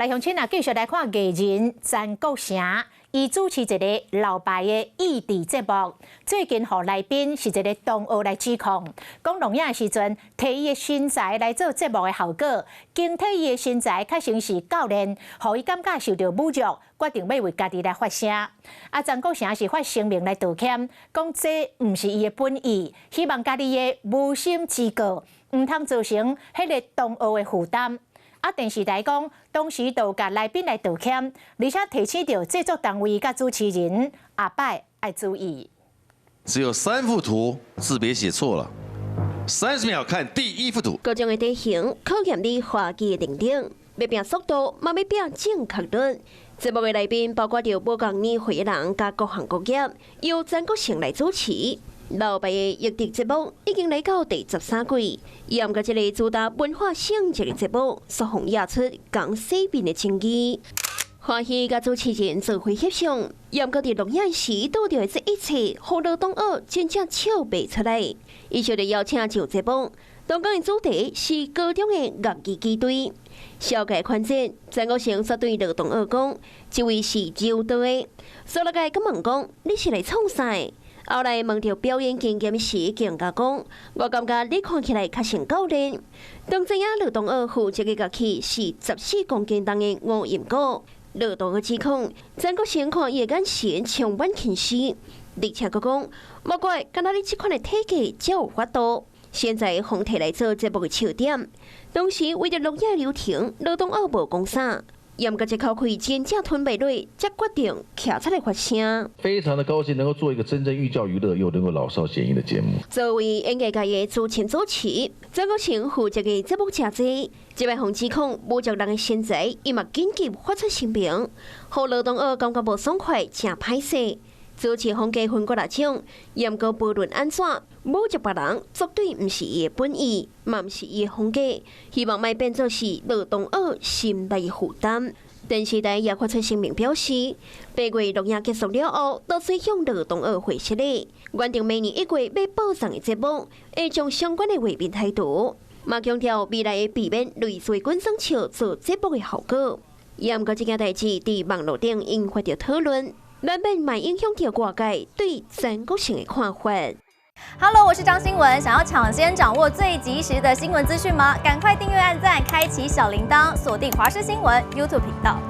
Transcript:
來鄉親啊，繼續來看藝人曾國城，伊主持一個老牌的議治節目，最近予來賓是一個同學來指控，講錄影的時陣，提伊的身材來做節目的效果，經提伊的身材較成是教練，予伊感覺受著侮辱，決定欲為家己來發聲。啊，曾國城是發聲明來道歉，講這毋是伊的本意，希望家己的無心之過，毋通造成彼個同學的負擔。啊！電視台講，當時就共來賓來道歉，而且提醒著製作單位佮主持人後擺愛注意。只有三幅圖，字別寫錯了。30秒看第一幅圖。各種的地形考驗你滑稽的能力，欲拼速度，嘛欲拼正確率。節目的來賓包括著無仝年歲的人，佮各行各業，由曾國城來主持。老牌的議治節目已經來到第13季，毋過這个主打文化性質的節目，煞予惹出共洗面的爭議。歡喜佮主持人做伙翕相，毋過佇錄影時拄著的這一切，予羅東學真正笑袂出來。伊受著邀請上節目，當講的主題是高中的樂器機隊。小界寬展，曾國城煞對羅東學講，這位是柔道的，所以共伊問講，你是來創啥？後來問著表演經驗時，更加講，我感覺你看起來較像教練。當知影羅東學負責的樂器是14公斤重的五音鼓，羅東學指控曾國城看伊的眼神充滿輕視，而且閣講，莫怪，敢若你這款的體格才有法度。現在予提來做節目的笑點，當時為著錄影流程，羅東學無講啥。毋過這口氣真正吞袂落，才決定徛出來發聲。非常的高興能夠做一個真正寓教於樂又能夠老少咸宜的節目。作為演藝界的資深主持，曾國城負責的節目誠濟，這擺予指控侮辱人的身材，伊嘛緊急發出聲明，予羅東學感覺無爽快，誠歹勢。主持風格分幾若種，毋過無論按怎侮辱別人，絕對毋是伊的本意，嘛毋是伊的風格。希望莫變做是羅東學心內負擔。電視台也發出聲明表示，8月錄影結束了後，都會向羅東學回失禮。原定明年1月欲播送的節目，會將相關的畫面剔除。嘛強調未來會避免類似滾耍笑做節目的效果。毋過這件代誌佇網路頂引發著討論，難免嘛影響著外界對曾國城的看法。 Hello，我是張新文，想要搶先掌握最及時的新聞資訊嗎？趕快訂閱、按讚、開啟小鈴鐺，鎖定華視新聞 YouTube 頻道。